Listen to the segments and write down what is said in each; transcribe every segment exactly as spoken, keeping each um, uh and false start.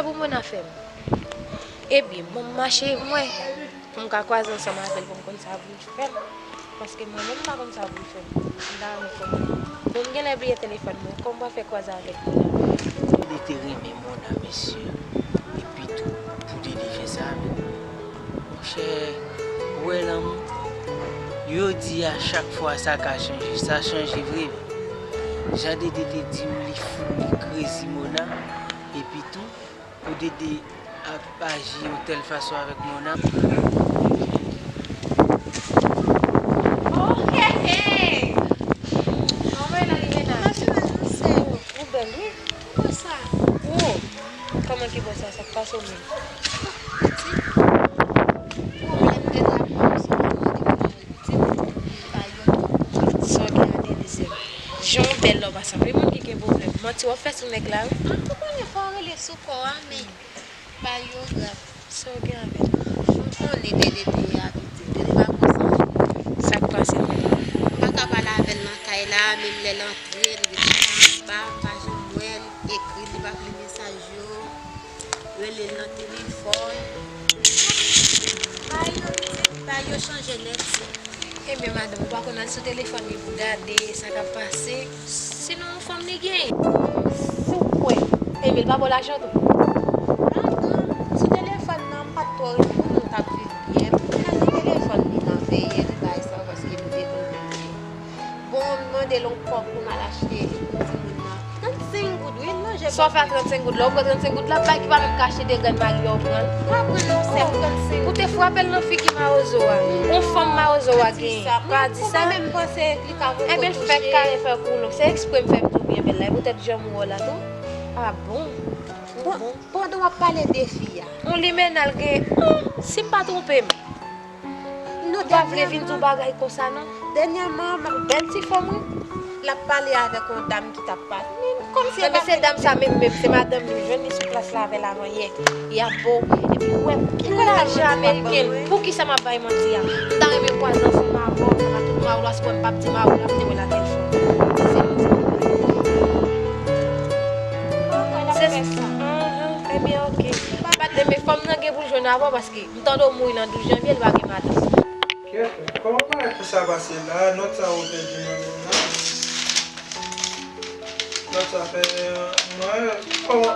Pou Mona fè m. Ebyen, bon, m mache, m wè. Pou m ka kwaze ansanm avè l, pou m konn sa pou m fè l. Paske mwen menm, m pa konn sa pou m fè. M ta renmen konnen. Bon, m genlè bliye telefòn mwen. Kòman m pral fè kwaze avèk Mona? Dede te renmen Mona, mesye. Epi tou, pou Dede fè sa, men. Monchè, ou wè lanmou? Yo di a chak fwa sa ka chanje, sa chanje vre. Jan Dede te di m li fou, li krezi Mona, epi tou, pou Dede ap aji yon tèl fason avèk Mona. Oh, hey, hey! Kòman e la, Limena? Ou bèl, wi. Kòman ki bò sa, sa k pase w menm? Pwoblèm de drapo, se mwen mande pou mari pitit, pa yo twòp pou mwen. Sa w gen a Dede, sè m? Jan w bèl la, w pa sanble moun ki gen pwoblèm. Manti w ap fè sou nèg la, wi. An, ou konnen fò w rele sou kò a, men pa yo grav. Sa w gen avè l? Ou konnen Dede te abitye, Dede pa konsa. Sa k pase? M pa ka pale avè l nan kay la, menm lè l antre, li rete anba, m pa janm wè l, ekri, li pa ap li mesaj yo. Rele l nan telefòn. Bay yo, pitit, bay yo chanje nèt, si. Ebyen, madanm, ou pa konn al sou telefòn li pou gade sa k ap pase? Sinon, yon fanm li genyen. Si w kwè. Ebyen, li pa ba w lajan tou? Madanm, sou telefòn nan, m pa t twò rele moun, nou t ap viv byen. Pou m al nan telefòn li nan veye, li bay sa, paske nou te konn menm. Bon, m mande l yon kòb pou m al achte pou timoun nan. Trannsenk goud, wi, non, je. Sa w fè a trannsenk goud la? Ou pran trannsenk goud la, bay ki pa menm ka achte de grenn magi a, ou pran l? M pa pran l non, sè, trannsenk goud. Ou te frape l nan figi mawozo a. Non, yon fanm mawozo a genyen. Pa di sa. Pa di sa. Mwen menm panse li ka poko touche. Ebyen, l fèk kare fè kou long. Se ekspre m fè m tou byen bèl la. E poutèt jan m wè w la tou. Ah bon? Bon, bon. Pandan w ap pale de fi a. Yon limena l gen, hmm, si m pa twonpe m. Nou pa vle vin di w bagay konsa non. Dènyèman, m ap bèl ti fanm, wi. L ap pale avèk yon dam ki t ap pale. Men kòmsi e pa se dam sa menm, menm, se madanm li, m jwenn li sou plas la avè l avan yè. Y ap bo, epi w wè, ki lajan ameriken, poukisa m ap bay manti a? M ta renmen kwaze ansanm avè w, sa pa tout mawou la, si w wè m p ap di mawou la, m te wè l a telefòn. Se manti m ap bay. Se, mhm, ebyen, oke. Pa t de, men fanm nan gen pou l jwenn avè w, paske m tande w mouri nan douz janvye, li pa gen madanm. Kèt, kòman bagay pou sa pase la? Nòt sa ou pèdi nan men m nan? Nòt sa fè mwen, kòman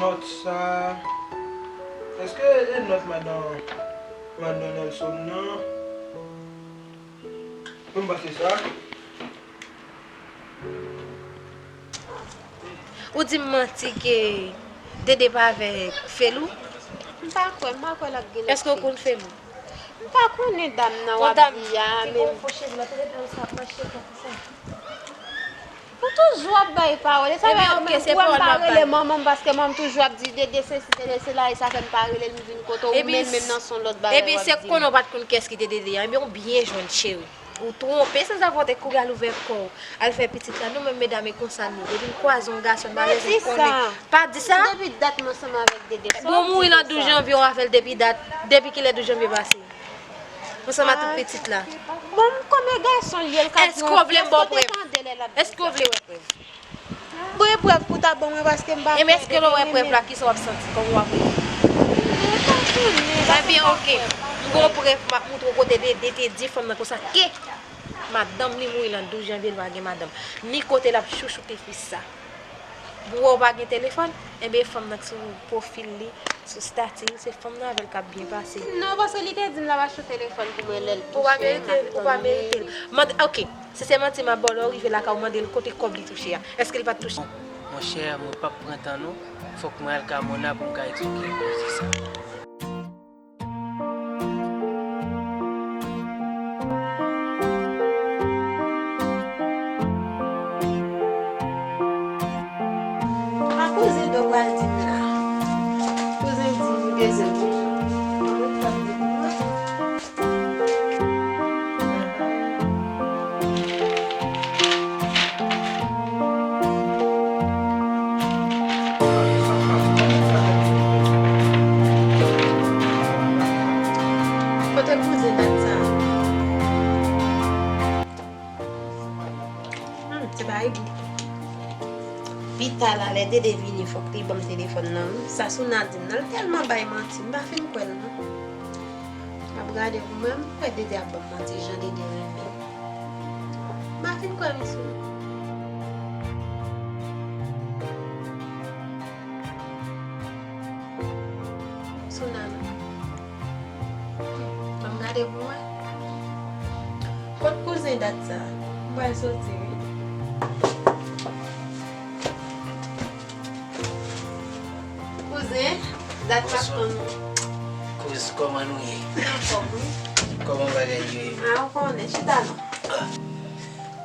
nòt sa? Èske e nòt madan, madan Nelson nan? Pou m pase sa. Ou di m manti ke Dede pa avèk Felou? M pa kwè, m pa kwè l ap gen lòt fi. Èske w konn Felou? M pa konnen dam nan w ap di a, men. Yon dam ki gen yon fo cheve, l ap rete nan sa ap mache konsa. Ou toujou ap bay pawòl. E sa fè ou menm, ou wè m pa rele manman m paske manman m toujou ap di Dede sesi, Dede sela, e sa fè m pa rele l, m vin kote w menm, menm nan se yon lòt bagay w ap di m. Ebyen, se konnen w pa t konn kiyès ki te Dede a. Ebyen, ou byen jwenn, cheri. Ou twonpe, sanzave w te kouri al ouvè kò w, al fè pitit la. Nou menm medam e konsa nou. Depi n kwaze yon gason, n pa bezwen konnen. Pa di sa. Depi dat m ansanm avèk Dede. Bon, mouri nan douz janvye, w avè l depi dat, depi kilè douz janvye pase? Ansanm ak tout pitit la. Bon, kòm e gason l ye, l ka di yon pyès kote tande lè l ap di sa. Èske w vle wè prèv? Bon, e prèv pou ta ban mwen paske m pa kwè. Ebyen, èske lè w wè prèv la, kisa w ap santi? Kòman w ap reyaji? Mwen pa konnen. Ebyen, oke. M gon prèv, m ap montre w kote Dede te di fanm nan konsa ke madanm li mouri nan douz janvye, li pa gen madanm. Ni kote l ap chouchoute fi sa. Pou wè w pa gen telefòn, enben fanm nan k sou pwofil li, sou stati l, se fanm nan avè l k ap byen pase. Non, paske li te di m l ap achte telefòn pou mwen lè l touche, m ap tann li. Ou pa merite l, ou pa merite l. Mande, oke, si se manti m ap ba w, lè w rive lakay ou mande l kote kòb li touche a. Èske l pa t touche? Monchè, mwen p ap pran tan non. Fòk mwen al ka Mona pou m ka eksplike l koze sa. A koze dò pral di m la. Kouzen di m bezwen pou mwen. Kote kouzen dat sa? Hmm, se pa egou. Pi ta la, lè Dede vini, fòk li ban m telefòn nan, wi. Sa Souna di m nan, l tèlman bay manti, m pa fin kwè l, non. M ap gade pou m wè, m kwè Dede ap ban m manti, jan Dede renmen m. M pa fin kwè, wi, Souna. Souna, non. Ban m gade pou mwen. Kot kouzen dat sa? M pral soti, wi. Kouzen, dat pa konn. Kouz, kòman nou ye? Anfòm, wi. Kòman bagay yo ye? A, ou konnen, chita non.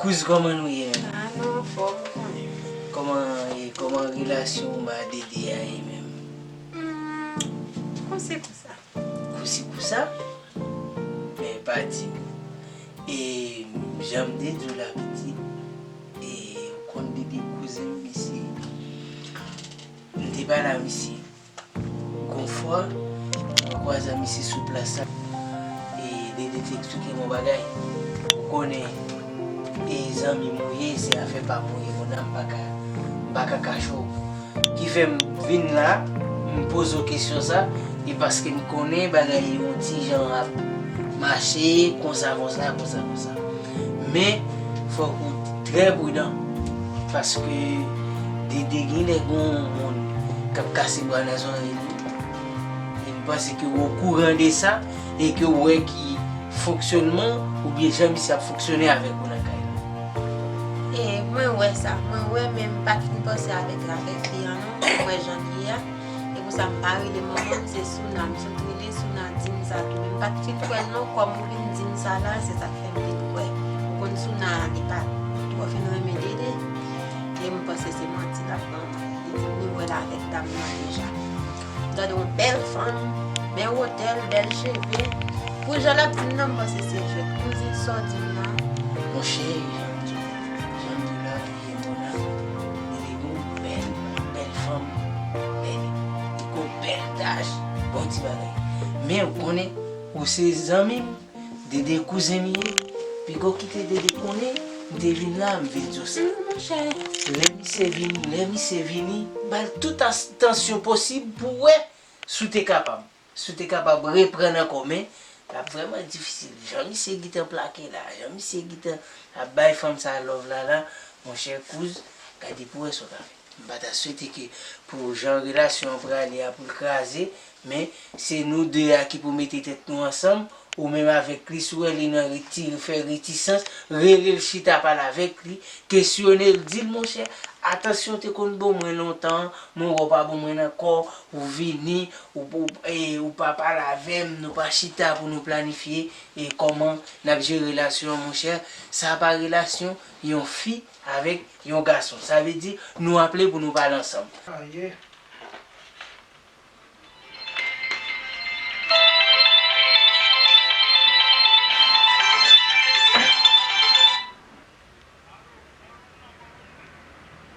Kouz, kòman nou ye menm? A, nou anfòm, ou konnen. Kòman ye? Kòman relasyon ou ak Dede a ye menm? Hmm, konsi konsa. Konsi konsa? Men pa di m. E jan m te di w la pitit, e ou konn Dede kouzen m, misye. M te pale a misye. Gon fwa, mwen kwaze a misye sou plas la. E Dede te eksplike m yon bagay. Ou konnen, e zanmi m ou ye, se afè pa m ou ye, kounye a m pa ka, m pa ka kache w. Ki fè m vin la, m poze w kesyon sa, e paske m konnen bagay yo yon ti jan ap mache, konsa, konsa, konsa, konsa. Men, fòk ou trè pridan, paske Dede genlè gon moun k ap kase bwa nan zòrèy li. E m panse ke w okouran de sa, e ke w wè ki fonksyònman, oubyen jan misye ap fonksyone avèk ou nan kay la. E, mwen wè sa, mwen wè, men m pa t fin panse avèk, avèk li an non, mwen wè jan li ye a. E pou sa m pa rele manman m, se Souna, m sot rele Souna di m sa tou, men m pa t fin kwè l non, kòm ou vin di m sa la, se sa k fè m vin kwè. Ou konn Souna, li pa twò fin renmen Dede, e m panse se manti l ap ban mwen. Li di m li wè l avèk dam nan deja. Gade yon bèl fanm, bèl wotè l, bèl cheve. Pou jan l ap di m nan, m panse se jwèt. Kouzin, sa w di m nan? Monchè, jan m di w, jan m di w la, e Mona, li te gon bèl, bèl fanm, bèl, li gon bèl tach, bon ti bagay. Men ou konnen, ou se zanmi m, Dede kouzen m ye, piga w kite Dede konnen m te vin la, m vin di w sa. Non, monchè. Lè misye vini, lè misye vini, ba l tout atansyon posib pou w wè si w te kapab. Si w te kapab reprann ankò, men l ap vrèman difisil. Jan misye gentan plake la, jan misye gentan ap bay fanm sa love la la, monchè kouz, gade pou w wè sa w ka fè. M pa ta swete ke pou jan relasyon an prale a pou l kraze, men se nou de a ki pou mete tèt nou ansanm, ou menm avèk li, si w wè li nan reti-, fè retisans, rele l chita pale avèk li, kesyone l, di l, monchè, atansyon, w te konn bon mwen lontan, mwen wè w pa bon mwen ankò, ou vini, ou, ou, e, ou pa pale avè m, nou pa chita pou nou planifye, e, kòman n ap jere relasyon an, monchè. Sa pa relasyon yon fi avèk yon gason. Sa vle di, nou aple pou nou pale ansanm. Aye.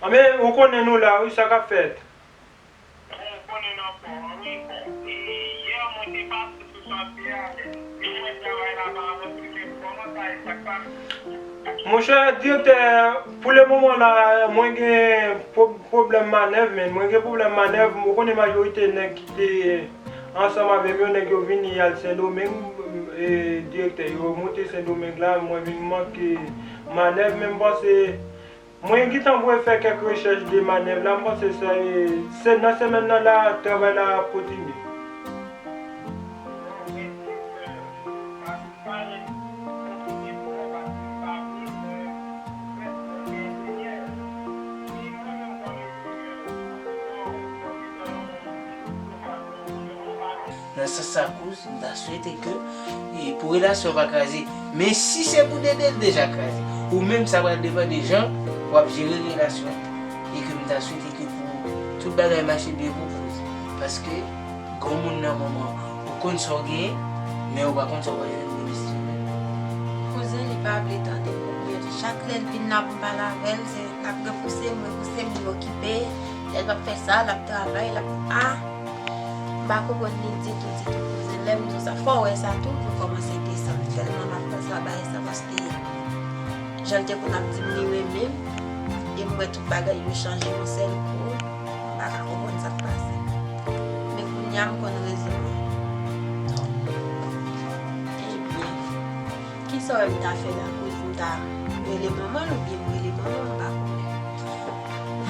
Anben, ou konnen nou la, wi, sa k ap fèt? Bon, ou konnen n anfòm, wi. Bon, e, yè, mwen te pase sou chantiye a, men mwen travay la pa avanse, men kòman sa ye, sa k pase? Monchè direktè, pou le moman la, mwen gen pwo-, pwoblèm manèv, men mwen gen pwoblèm manèv, ou konnen majorite nèg ki te ansanm avè m yo, nèg yo vini, y al Sendomeng, e, direktè, yo monte Sendomeng la, mwen vin manke manèv, men m panse, mwen gentan voye fè kèk rechèch de manèv la, m panse se, se nan semèn nan la, travay la ap kontinye. Nan sans sa, kouz, m ta swete ke, e, pou relasyon pa kraze. Men si se pou Dede, l deja kraze. Ou menm, sa pral depann de jan w ap jere relasyon an. E ke m ta swete ke pou tout bagay mache byen pou kouz. Paske, gen moun nan moman, ou konn sa w genyen, men ou pa konn sa w pral jwenn demen si Dye vle. Kouzen, li pa vle tande pwoblèm. Chak lè l vin la pou m pale avè l, se l ap repouse m, repouse m, li okipe. Lè l p ap fè sa, l ap travay, l ap, a, m pa konprann li ditou, ditou. Kouzen, lè m di w sa, fò w wè sa tou, pou kòmanse desann. Tèlman m ap fè sa, bay sa, paske jan l te konn ap di m li renmen m, e M wè tout bagay yo chanje yon sèl kou, m pa ka konprann sa k pase. Men kounye a m konn rezon an. Ebyen, kisa w wè m ta fè la, kouz? M ta rele manman l oubyen m rele manman m, m pa konnen.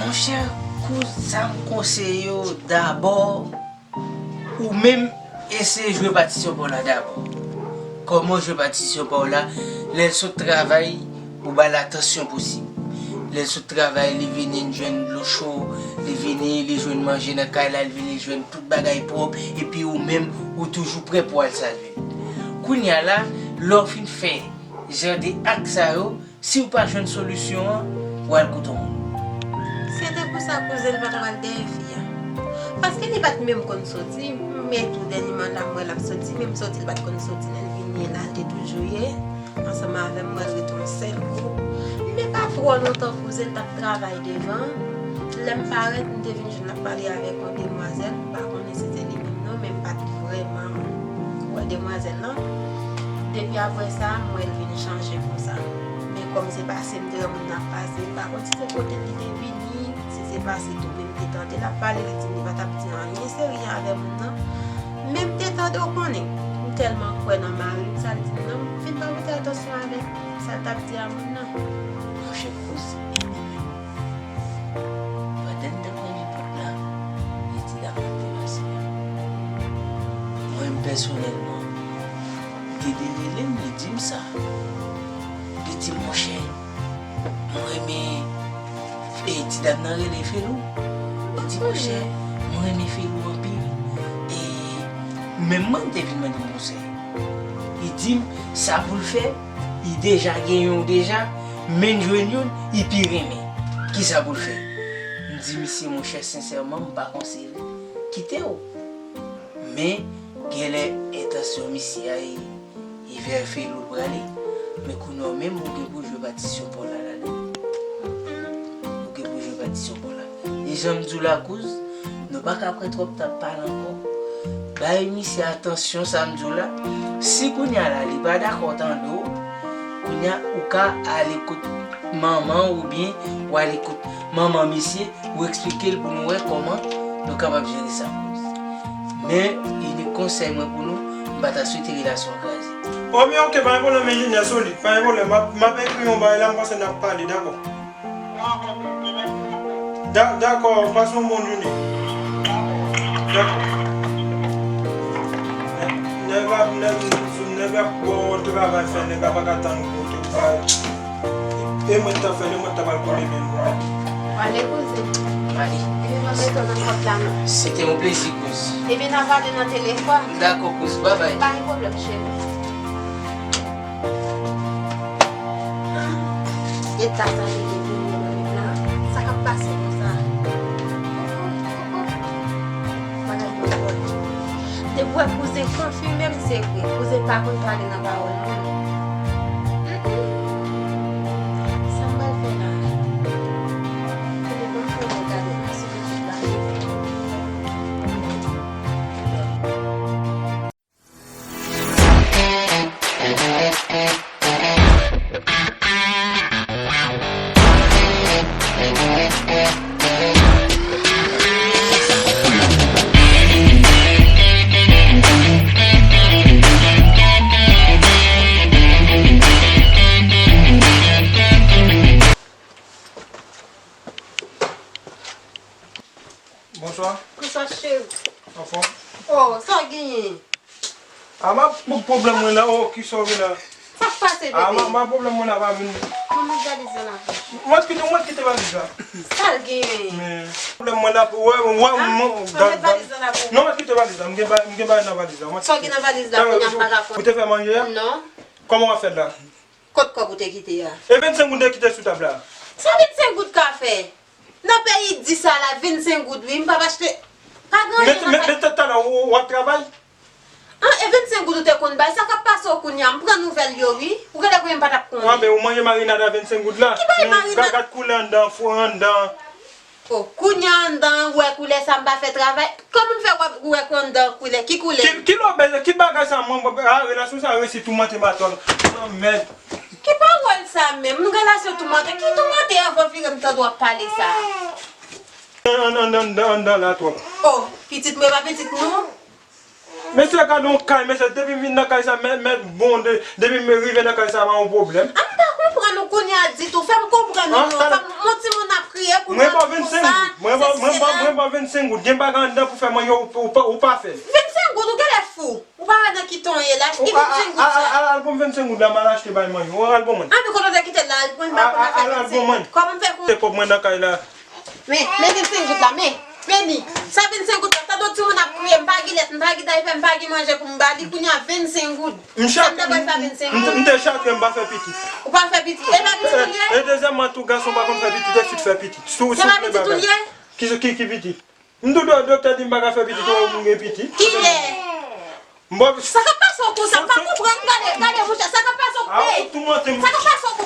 Monchè, kouz, sa m konseye w dabò, ou menm eseye jwe patisyon pa w la dabò. Kòman w jwe patisyon pa w la? Lè l sot travay, ou ba l atansyon posib. Lè l sot travay, li vini, li jwenn dlo cho, li vini, li jwenn manje nan kay la, li vini, li jwenn tout bagay pwòp, epi ou menm, ou toujou prè pou w al salve l. Kounye a la, lè w fin fè jan de ak sa yo, si w pa jwenn solisyon an, w al kote yon moun. Se te pou sa kouzen l pa t pral dèyè fi a. Paske li pa t menm konn soti, men tou dènyèman la m wè l ap soti, menm soti l pa t konn soti, lè l vini la, l te toujou ye ansanm avè m, m wè l ret yon sèl kou. Men pa twò lontan kouzen l t ap travay devan. Lè m parèt, m te vin jwenn l ap pale avèk yon demwazèl, m pa konnen si se li menm non, men m pa t vrèman wè demwazèl lan. Depi apre sa, m wè l vin chanje konsa. Men kòm se pase m te wè moun nan ap pase, m pa konn si se kote l li te vini, si se pase tou, men m te tande l ap pale, li di m li pa t ap di anyen serye avè moun nan. Men m te tande, w konnen, m tèlman kwè nan mari m, sa l di m nan, m fin pa mete atansyon avè sa l t ap di a moun nan. Monchè, kouz, pandan m t ap ranje pòt la, e ti dam nan te pase a. Mwen menm pèsonèlman, m te rele l, li di m sa. Li di, monchè, mwen renmen, e, ti dam nan rele Felou. Li di, monchè, mwen renmen Felou anpil. E menm mwen, m te vin mande l konsèy. Li di m sa pou l fè, li deja gen youn deja, men l jwenn youn, li pi renmen. Kisa pou l fè? M di misye, monchè, sensèman, m pa konseye l kite w. Men, genlè entansyon misye a, e, e vè Felou l prale. Men kounye a w menm, ou gen pou jwe patisyon pa w la ladan. Ou gen pou jwe patisyon pa w la. E jan m di w la, kouz, nou pa ka pran twòp tan ap pale ankò. Bay misye atansyon sa m di w la. Si kounye a la, li pa dakò tande w, kounye a, ou ka al ekout manman w oubyen w al ekout manman misye, ou eksplike l pou nou wè kòman nou kapab jere sa, kouz. Men, inik konsèy mwen pou nou, m pa ta swete relasyon an kraze. O, men oke, pa gen pwoblèm, enjenyè Solid, pa gen pwoblèm. M ap, m ap ekri yon bagay la, m panse n ap pale, dakò? Da-, dakò, pase yon bon jounen. Dakò. Nèg ap, nèg, nèg ap ba w travay fè, nèg la pa ka tann ou pou travay. E mwen t ap fè l, e mwen t ap al kole menm. W ale, kouzen. W ale. Epi mwen mete w nan pòt la, non. Se te yon plezi, kouz. Epi n a pale nan telefòn. Dakò, kouz. Babay. Pa gen pwoblèm, cheri. Eta sa li te vini nan menm la. Sa k ap pase konsa? Bagay yo dwòl. Depi w wè kouzen konfime m, se vre. Kouzen pa konn pale nan pawòl moun. Mm, mm. Sa m pral fè la? Telefòn fè mwen gade nan sou YouTube la. Bonswa. Bonswa, cheri. Anfòm? Oh, sa w genyen? A, ma pou pwoblèm mwen la, oh, kisa w gen la? Sa k pase, bebe? A, ma, ma pwoblèm mwen la pa vin. Mwen met valiz lan la pou ou. Mwen kite, mwen kite valiz la. Sa l genyen? Men, pwoblèm mwen la, wè, wè, mwen, mwen met valiz lan la pou ou. Non, mwen kite valiz la, mwen gen ba-, mwen gen bagay nan valiz la. Sa w gen nan valiz la, kounye a m pa ka konn. Ou te fè manje a? Non. Kòman w ap fè l la? Kot kòb ou te kite a? E vennsenk goud te kite sou tab la. Sa vennsenk goud ka fè? Nan peyi di sa la, vennsenk goud wi, m p ap achte. Pa gen anyen nan kay. Men talè w ap travay? An, e vennsenk goud ou te konn bay, sa k ap pase w kounye a? M pran nouvèl yo wi. Ou genlè konnen m pa t ap konnen. Wi, men ou manje marinad a vennsenk goud la. Ki bay marinad? Gad, gad koulè anndan, fò anndan. O, kounye a anndan an, ou wè koulè sa m pa fè travay. Kòman m fè w ap wè anndan koulè? Ki koulè? Ki, ki lòbèy, ki bagay sa mwen, mwen, a, relasyon sa resi toumante madanm. Lanmèd. Ki pawòl Sa menm, m gen lasyon toumante. Ki toumante anvan vire m tande w ap pale sa? An, an, an, an, anndan la twòp. Oh, pitit mwen pa pitit nou? Mesye, gade yon kay, mesye, depi m vin nan kay sa, mèt, mèt bon, de, depi m rive nan kay sa, pa yon pwoblèm. A m pa konprann ou kounye a ditou. Fè m konprann ou non. Fè m, yon timoun ap kriye pou mwen konsa. Mwen ba w vennsenk goud. Mwen ba w vennsenk goud. Gen bagay anndan pou fè manje, ou, ou, ou pa fè l. Vennsenk goud, ou genlè fou. Ou pa wè nan ki tan w ye la? Ki vennsenk goud sa? Al, al, al, al ban m vennsenk goud la, m al achte bay manje. Ou al ban mwen. A, men kote w te kite l la? Al pran l, ba konn afè vennsenk goud. Kòman m fè konnen? Se kòb mwen nan kay la. Men, men vennsenk goud la, men, men li. Sa vennsenk goud la, tande yon timoun ap kriye, m pa gen lèt, m pa gen daypè, m pa gen manje pou m ba li, kounye a vennsenk goud. Sa m ta pral fè a vennsenk goud? M te chatre, m pa fè pitit. Ou pa fè pitit? E pa pitit ou ye? E dezyèmman tou, gason pa konn fè pitit, e fi t fè pitit. Se pa pitit ou ye? Ki, ki, ki pitit? M tou do, doktè di m pa ka fè pitit, ou wè m gen pitit. Kilè? M pa. Sa k ap pase w konsa? M pa konprann, gade, gade, monchè, sa k ap pase w? Ey! Sa k ap pase w?